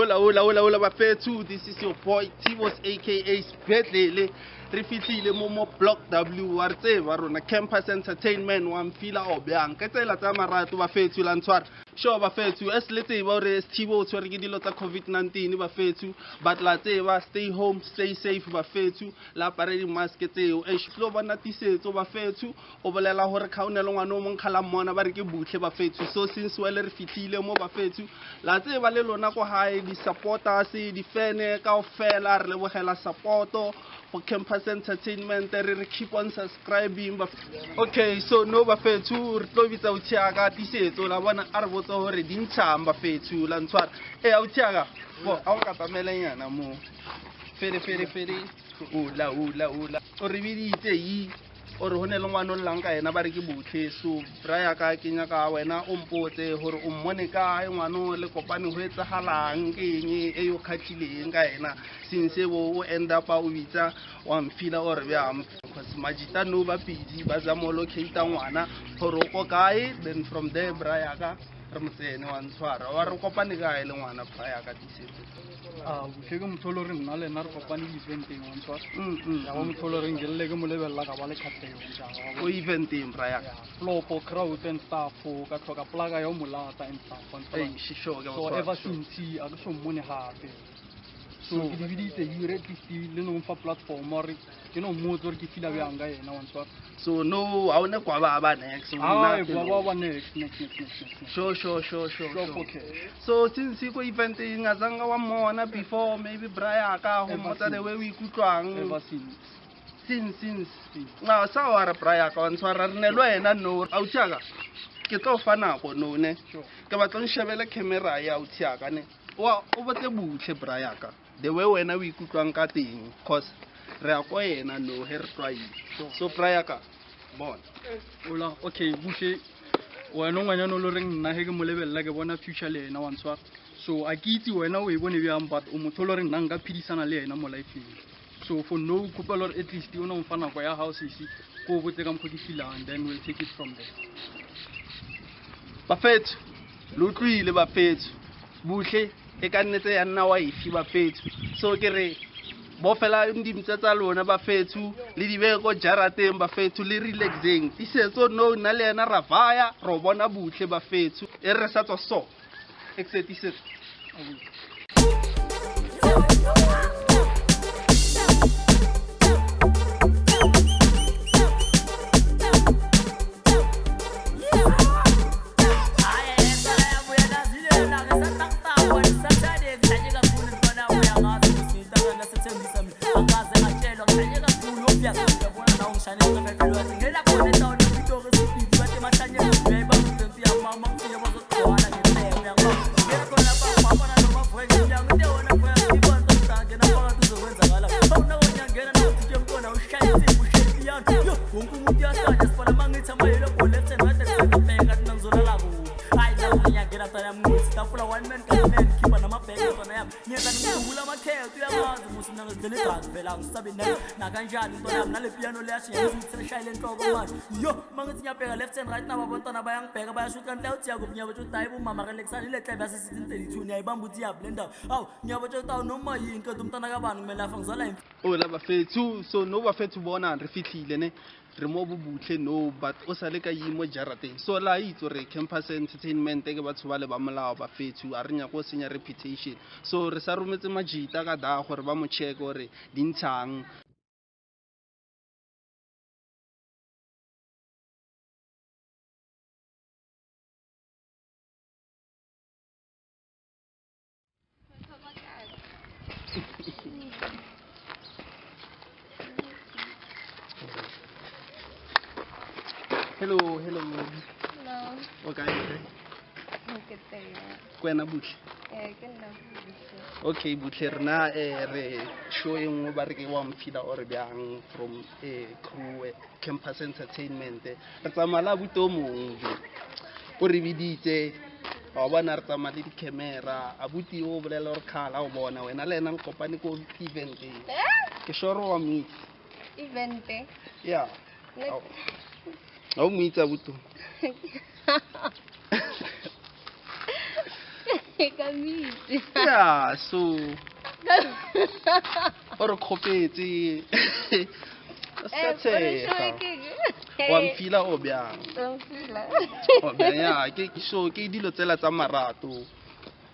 Hola, hola, hola, hola bafethu. This is your boy Tibos aka Spetlele. Re fihlile mo mo Block W wa re tseba rona Campus Entertainment wa mfila o bjang. Ke tsela tsa marato bafethu la ntshwara. Sure bafethu, as le tseba gore Sthibo o tshwere ke dilo tsa COVID-19 bafethu. But la tseba stay home, stay safe bafethu. La apare di-mask tseo. Eish, tlo bona tisetso bafethu. O bolela gore kgaone le ngwana o mong kgala mmona ba re ke buhle bafethu. So since wele re fihlile mo bafethu, la tseba le lona ko gae di-supporters, di-fan kaofela re lebogela supporto for Campus Entertainment. Re re keep on subscribing. Okay, so no bafethu re tlo bitsa Uthiaka tisetso la bona a re botse gore di ntšhang bafethu la ntshwara. Eh Uthiaka, bo a o katamelenyana mo. Fere fere fere. Ula ula ula. O re biditse yi o re go ne le ngwana o llang ka yena ba re ke botlhe. So bra ya ka ke nyaka wena o mpotse gore o mmone kae ngwano le kopane go etsagalang ke eng e yo kgatlhileng ka yena since bo o end up o bitsa wa mfila ore bjang, because majita no ba busy ba zama go locate ngwana gore o ko kae, then from there bra ya ka re mo tsene wa ntshwara. Wa re kopane kae le ngwana bra ya ka tisetso? A buhle ke motho o le goreng nna le ena re kopane di-eventeng wa ntshwara. Ya ba motho o le goreng ke lle ke mo lebelela ka ba le kgatlhego. Ko eventeng bra ya ka. Flopo crowd and stuff, ka tlhoka plaka ya o mo lata and stuff wa ntshwara. Ei, sure, ke So go tshwara, ever sure. since a ke so mmone gape. So ke di biditse ure at least le no mfa platform gore ke no mmotse gore ke feela bjang ka yena wa ntshwara. So no ha o ne kwa ba ba next. Ai, ba ba ba next next next next next. Sure sure sure sure. Sure, Sure. okay. So since ko event eng a zanga wa mmona before maybe bra ya ka go mmotsa the way o ikutlwang? Ever since. Since. Ah, sa wa re bra ya ka wa ntshwara re ne le wena no. Autsiaka ke tlo fa nako no ne. Sure. Ke batla o nshebele camera ya autsiaka ne. Wa o botse buhle bra ya ka the way wena o ikutlwang ka teng, cause re ya ko yena no he re tlwaile. So bra ya ka bona. Ola, okay, buhle wena o ngwanyana o le goreng nna he ke mo lebelela ke bona future le ena wa ntshwara. So a ke itse wena o e bone bjang, but o motho o le goreng nna nka phedisana le ena mo lifeng. So for no kgopela gore at least o no mfa nako ya gago sesi ko o botse ka mokgwa ke feelang, then we'll take it from there. Bafethu le utlwile bafethu, buhle e ka nnetse ya nna wife bafethu. So ke re bo fela dimtse tsa lona bafethu le di beye ko jarateng bafethu le relaxeng. Tisetso no nna le yena ra vaya ro bona buhle bafethu e re sa tswa so exe tisetso. Wonke umuntu uyahlanya sibona mangithi ama-yellow ball left and right and center bheka mina ngizolala kuphi. Hayi la ngiyangena ntwana yami ngithi tafula one man government khipha namabheke ntwana yami ngiyenza ngidubula amakhetho uyamazi musi mina ngizidlela igazi phela angisabi nakanjani ntwana yami nale piano leyashiya ngithi seshayile enhloko manje yo mangithi ngiyabheka left and right nabo abantwana bayangibheka bayasho ukuthi kanti uthi yakuphi ngiyabatsho ukuthi hayi bomama relexani ile klebe yase-1632 ngiyayibamba ukuthi iyaphi le ndawo hawu ngiyabatsho ukuthi awu noma yini kodwa umntwana kabani kumele afa ngizala Ola bafethu, so no bafethu bona re fihlile ne re mo bo buhle no, but o sa le ka yi mo jarateng. So la itse re Campus Entertainment ke batho ba le ba molao bafethu, a re nyako go senya reputation. So re sa rometse majita ka da gore ba mo check gore di ntshang. Hello, hello. Hello. O kae? Ke teng. Ke wena Buhle? Eh, ke nna Buhle. Okay, Buhle, rena re show e nngwe ba re ke wa mfila or bjang from crew Campus Entertainment. Re tsamaya le abuti o mongwe jo. O re biditse, wa bona re tsamaya le di-camera. Abuti o bolela gore kgala o bona wena le ena le kopane ko eventeng. Eh? Ke sure wa mo itse. Event? Yeah. Like Ha o mo itse abuti? Ka mitse. Yeah, so o re kgopetse. O ska Eh, o re tshega. show ke eng? Wa mfila o bjang? Wa mfila. O bjang, yeah, ke so ke dilo tsela tsa marato.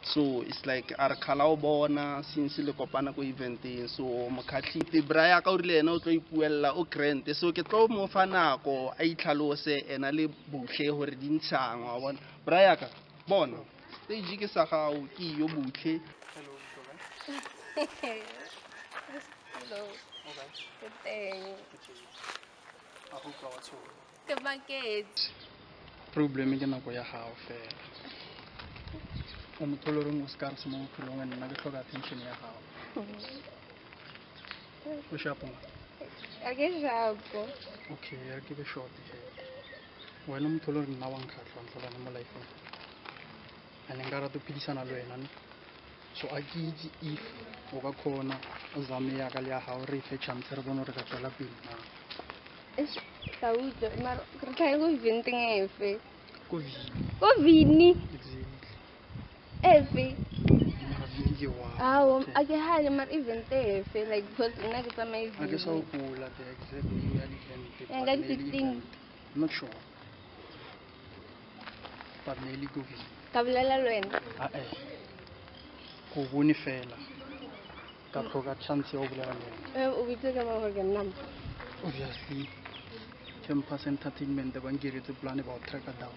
So it's like a re kgala o bona since le kopana ko eventeng, so mokgatlhite bra ya ka o rile ena o tlo ipuella o grant, so ke tlo mo fa nako a itlhalose ena le Buhle gore di ntšhang, wa bona bra ya ka bona stage ke sa gago ke yo Buhle. Hello, Ntobe. Hello. Okay. Ke teng. Ke teng. A go utlwa wa tshoga. Ke maketse. Problem ke nako ya gago fela. O motho o le goreng o scarce mo bophelong, and nna ke tlhoka attention ya gago. O sharp ngwana? A ke sharp. Okay, a re ke be short he. Wena o motho o le goreng nna wa nkgatlha ntlha mo lifeng. And nka rata go phedisana le wena ne. So a ke itse if o ka kgona o zame yaka le ya gago re e fe chance re bone gore re ka tswela pele na. Eish, ka utlwa mara re tlhae ko eventeng efe? Ko Vini. Ko Vini? Exactly. Efe? Mara Vini ke wa. Ao, a ke hane mara event efe, like because nna ke tsamaye A ke sa Vini. gopola the exact name ya event. Ya, but ka ne e le di-16. event. I'm not sure. But ne e le ko Vini. Ka bolela le wena? Ah eh. Ko bone fela. Ka tlhoka chance ya go bolela le wena. Eh, o bitse ka mang gore ke nna mo? Obviously, Campus Entertainment ba nkiretse plan ba o tracker down.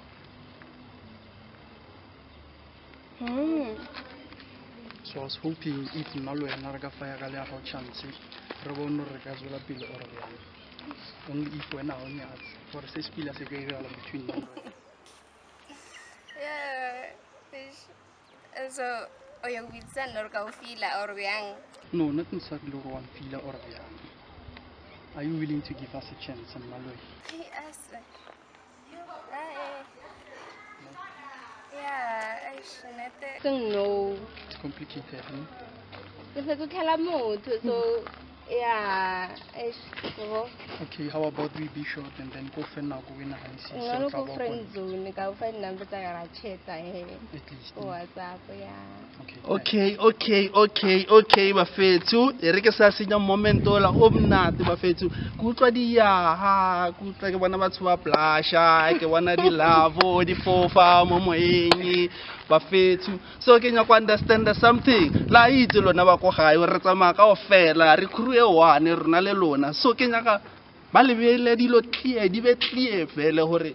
So I was hoping if nna le wena re ka fa ya ka le ya gago chance re bone gore re ka tswela pele or bjang. Only if wena ga o nyatse gore se se pila se ka iragala between nna le wena. Yeah. Eish. So o ya go bitsa nna gore ka o fila or bjang? No, not necessarily gore wa mfila or bjang. Are you willing to give us a chance nna le wena? Hey, as. Ah, eh. Yeah, eish, nnete. No. It's complicated, ne? Ke setse tlhela motho, so yeah, eish, go. Okay, how about we be short and then go fe nako o e naganisise Ngwana o tla ko ba o friend kgona. zone ka o fa di-number tsa ka ra chat-a he. At least. Ko WhatsApp, yeah. Okay. Okay, bafethu, e re ke sa senya moment ola o monate bafethu. Ke utlwa diyaha, ke utlwa ke bona batho ba blusha, ke bona di-love di fofa mo moyeng bafethu. So ke nyaka go understand something. La itse lona ba ko gae re tsamaya kaofela, re crew e one rona le lona. So ke nyaka ba lebele dilo clear, di be clear fele gore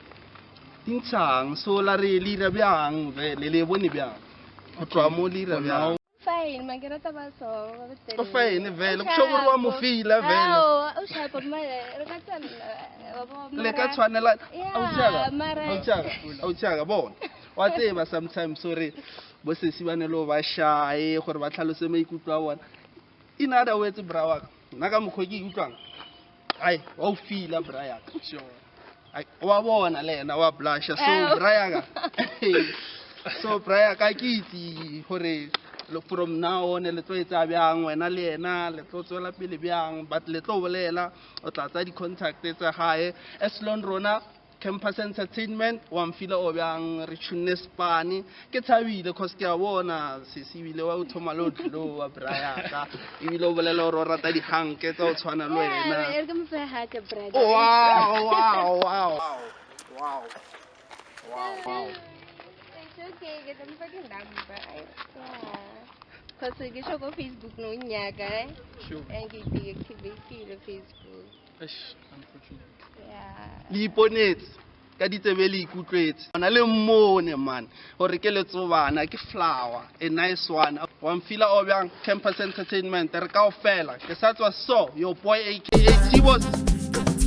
di ntshang. So la re le ira bjang vele, le bone bjang? Go tloha mo le ira For bjang? now, Fine, man, ke rata ba so, ba ba O fine vele, go sho gore wa mo feel-a vele. Ao, o sharp, mara re ka tshwanela, wa bo, Le ka mara- tshwanela. Yeah, Ausi mara- ausi ya ka, bona. Wa tseba sometimes gore bo sesi ba ne le ho ba shy gore ba tlhalose maikutlo a bona. In other words, bra wa ka, nna ka mokgwa o ke ikutlwang, ai, wa o feel-a bra ya ka. Sure. Ai, wa bona le ena wa blusha. So Ao. bra ya ka. So bra ya ka ke itse gore from now on le tlo etsa bjang wena le ena, le tlo tswela pele bjang, but le tlo bolela, o tla tsaya di-contact tsa gae. As long rona Campus Entertainment wa mfila o bjang re tshunne spane. Ke thabile cause ke a bona sesi ebile wa o thoma le o tloa bra ya ka, ebile o bolela gore o rata dihanke tsa go tshwana le Yeah, wena. e re ke mo fe hug, brother. Oh, wow, wow, wow, wow, wow, wow. It's okay, ke tla mo fa di-number. Ai, yeah. Cause ke sho ko Facebook no nyaka, eh. Sure. And ke deactivate Facebook. Eish, unfortunate. Yeah. Le iponetse ka ditsebe le ikutlwetse ona le mmone man gore ke letsobana ke flower a nice one. Wa mfila o bjang Campus Entertainment re kaofela ke sa tswa so your boy aka Tbose.